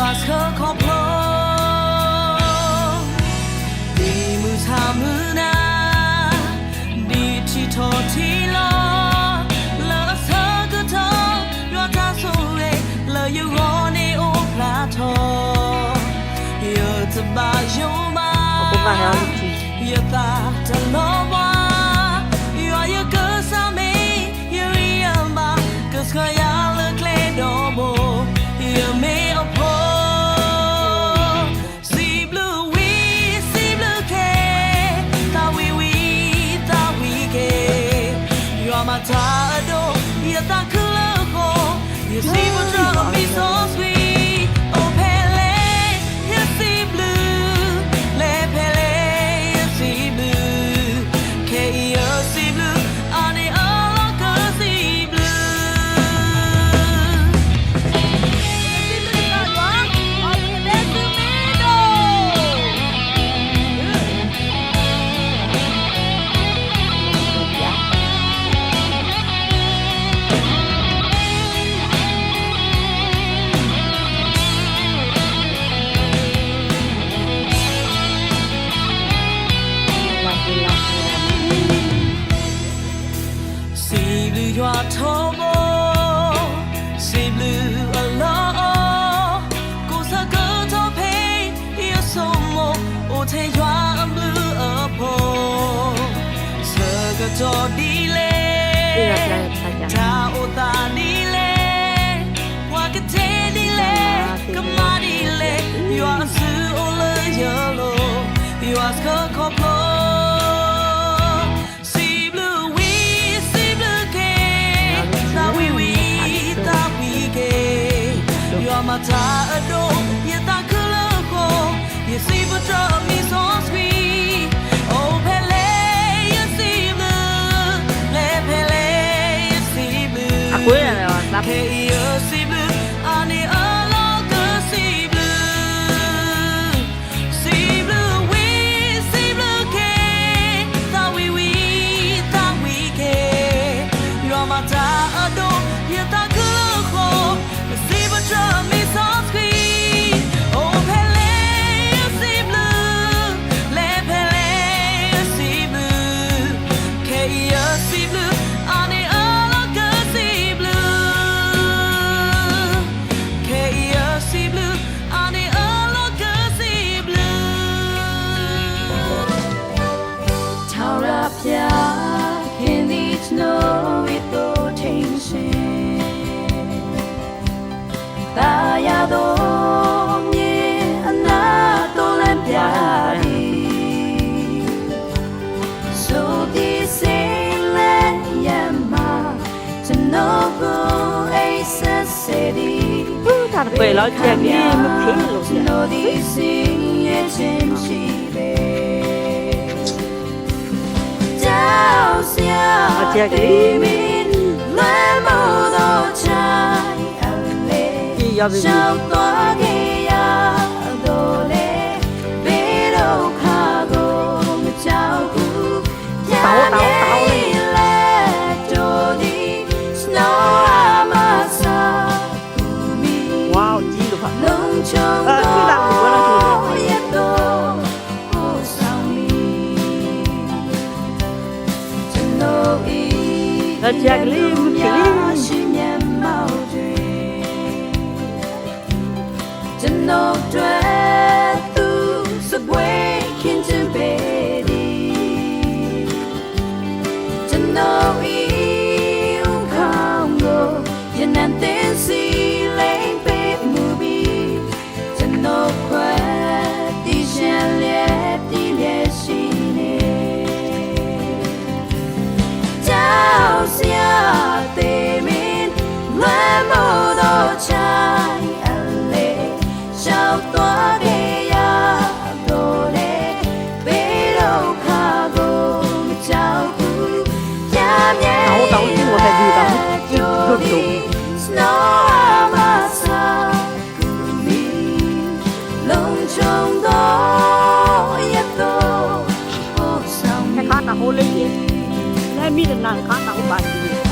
ဆှၢခီဖျိ ဒ်မုၢ်ဆါမုၢ်နၤ ဒ်ထံထီၣ်ထံလီၤ လၢအဆၢကတီၢ် ယွၤတၢ်ဆိၣ်ဂ့ၤ လၢယဂီၢ်န့ၣ်အိၣ်ဖျါထီၣ် ယတဘၣ်ယိၣ်ဘၣ် ယသးတလီၤဘှါ ယွၤယကစၢ်မ့ၢ် ယဂံၢ်ယဘါ ကဆှၢယၤလၢကျဲဒီဘိ ယမ့ၢ်အဖိ စံးဘျုးဝံ စံးဘျုးက့ၤ သးဝံၣ်ဝံ သးဝံၣ်က့ၤ ယွၤမၤတၢ်အဒိၣ် ယသးခုလၢဃိ ယစံးပတြၢၤမံစီဆှံ အိၣ်ဖဲလဲၣ် ယစံးဘျုး လဲၤဖဲလဲၣ် ယစံးဘျုး ခဲအံၤယစံးဘျုး အါန့ၢ်အလီၢ်ကစံးဘျုး စံးဘျုးယွၤထီဘိ စံးဘျုးအလီၢ်အီ ကိးဆၢကတီၢ်ဖဲ ယဆိကမိၣ် အိၣ်ထဲယွၤအဘျုးအဖှိၣ် ဆၢကတီၢ်ဒ်လဲၣ် တၢ်အိၣ်သးဒ်လဲၣ် ပှၤကတဲဒ်လဲၣ် ကမၤဒ်လဲၣ် ယွၤအစုအိၣ်လၢယလိၤ ယွၤဆှၢခီဖျိ စံးဘျုးဝံ စံးဘျုးက့ၤ သးဝံၣ်ဝံ သးဝံၣ်က့ၤ ယွၤမၤတၢ်အဒိၣ် ယသးခုလၢဃိ ယစံးပတြၢၤမံစီဆှံ အိၣ်ဖဲလဲၣ် ယစံးဘျုး လဲၤဖဲလဲၣ် ယစံးဘျုး ခဲအံၤယစံးဘျုး အါန့ၢ်အလီၢ်ကစံးဘျုး စံးဘျုးဝံ စံးဘျုးက့ၤ သးဝံၣ်ဝံ သးဝံၣ်က့ၤ ယွၤမၤတၢ်အဒိၣ် ယသးခုလၢဃိ ယစံးပတြၢၤမံစီဆှံ အိၣ်ဖဲလဲၣ် ယစံးဘျုး လဲၤဖဲလဲၣ် ယစံးဘျုး ခဲအံၤယစံးဘျုး အါန့ၢ်အလီၢ်ကစံးဘျုး ခဲအံၤယစံးဘျုး အါန့ၢ်အလီၢ်ကစံးဘျုး ထာဝရဘုရား ဟ့ၣ်န့ၢ်ကျွန်တော် ဝိသုဒ္ဓိရှင် သာယာသောမြေအနားသို့ လမ်းပြသည်။ ဆိုးသည့်စိတ်လည်း ယမ ကျွန်တော်ကို အိပ်စက်စေသည်။ တၢ်တပှဲၤလီၤ ကဲက့ၤ မုၢ်ခ့လိာ် ကျွန်တော်သည် ဆင်းရဲခြင်းမရှိပေ။ ကြောက်စရာ အကဲက့ၤ သ့မင်း လွှမ်းမိုးသော ချိုင့်အလယ် လျှောက်သွားခဲ့ရသော်လည်း ဘယ်ဒုက္ခကို မကြောက်ဘူး။ ဘုရားမျက်ရည် လက်တော်သည် ကျွန်တော်အမ စောင့်မည်။ ဝါ ကြီးလို့ပါ။ လုံခြုံသော အ အရပ်သို့ ပို့ဆောင်မည်။ ကျွန်တော်၏ လမ်းများ အရှိမျက်မှောက်တွင် ကျွန်တော်အတွက် သူစပွဲခင်းကျင်းပေးသည်။ ကျွန်တော်၏ ဦးခေါင်းကို ရေနံသ့ၣ်စံလ့ပင် မူပြီး ကျွန်တော်ခွဲ သီးရှင်းလျက် သီးလျက်ရှိနေ။ ကြောက်စရာ သ့မင်း လွှမ်းမိုးသော ချိုင့်အလယ် လျှောက်သွားခဲ့ရသော်လည်း ဘယ်ဒုက္ခကို မကြောက်ဘူး။ ဘုရားမျက်ရည် လက်တော်သည် ကျွန်တော်အမ စောင့်မည်။ လုံခြုံသော အရပ်သို့ ပို့ဆောင်မည်။ အခါတဟိုးလၢယံၤ လဲမံတနၤ အခါတဟိုးဘၣ်ယံၤ